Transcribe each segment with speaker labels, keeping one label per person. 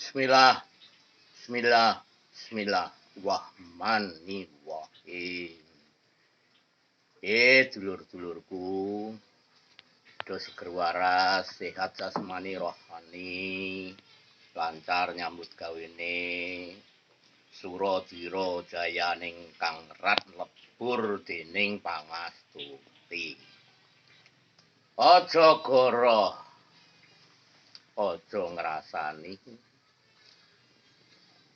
Speaker 1: Bismillah, bismillah, bismillahirrahmanirrahim. Dulur-dulurku, do seger waras, sehat jasmani rohani, lancar nyambut gawene, sura dira jayaning kang rat lebur dening pangastuti. Aja goroh, aja ngrasani,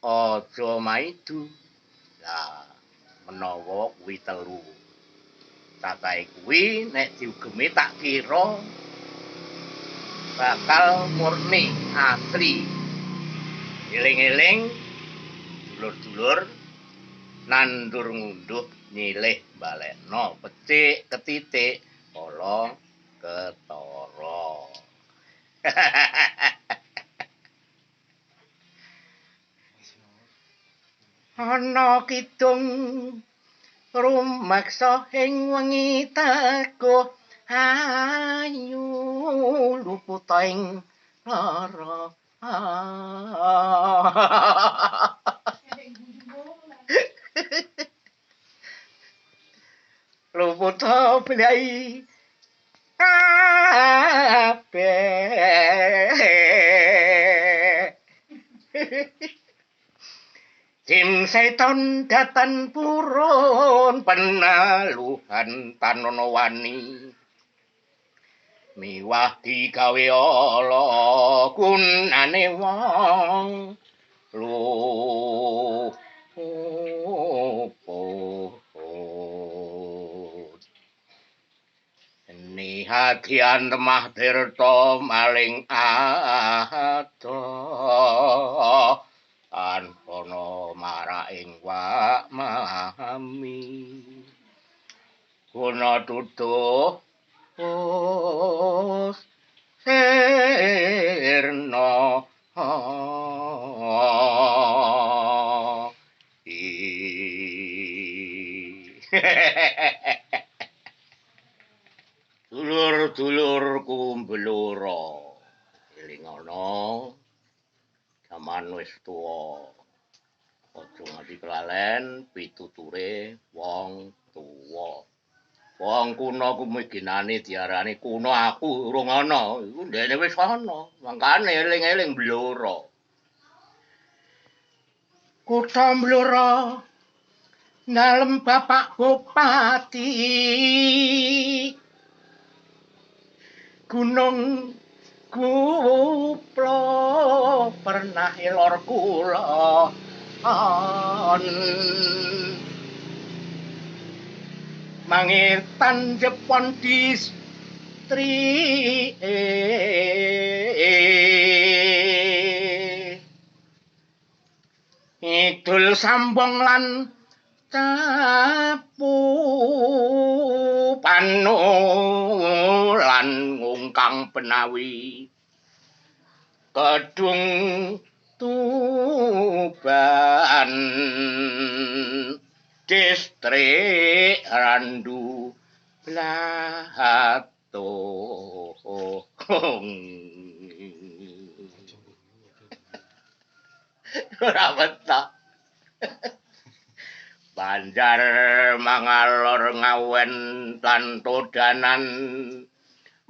Speaker 1: aja maidu. Lah menawa kuwi telu cacahe kuwi nek diugemi tak kira bakal murni asli. Eling-eling dulur-dulur, nandur ngunduh nyilih balekno becik ketitik ala ketara. Ana kidung rumeksa ing wengi teguh ayu luputa ing lara. Luputa blai kabeh. Jim seton datan purun penaluhan tanono wani, miwah digawe ala gunane wong luput. Nihadian temah tirta maling adoh anpono maraing wak mami guna tuduh sirna. Dulur-dulurku Blora, eling ana jaman wis tuwa, aja nganti kelalen pituture wong tuwa. Wong kuno kumiginane diarani kuno, aku urung ana, iku ndene wis ana. Mangkane eling-eling Blora. Kutha Blora dalem Bapak Bupati, Gunung Guplo pernah elor kula mangetan Jepon distrik idul sambong lan capu panu lan ngungkang penawi kedung Tuban distrik Randu Blatung. Ora betah. Banjar mangalor ngawen tantodanan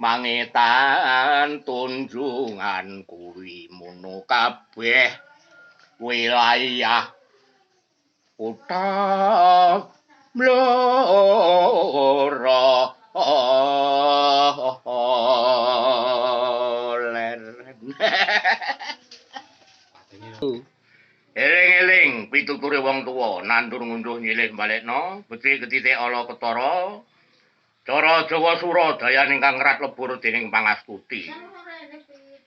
Speaker 1: mangetan tunjungan kuwi mono kabeh wilayah kutha Blora. Eling-eling pituture wong tuwa, nandur ngunduh nyilih balekno becik ketitik ala ketara. Cara Jawa sura dayaning kang rat lebur dening pangastuti.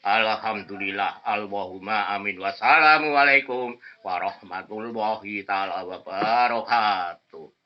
Speaker 1: Alhamdulillah, Allahumma amin. Wassalamualaikum warahmatullahi taala wabarakatuh.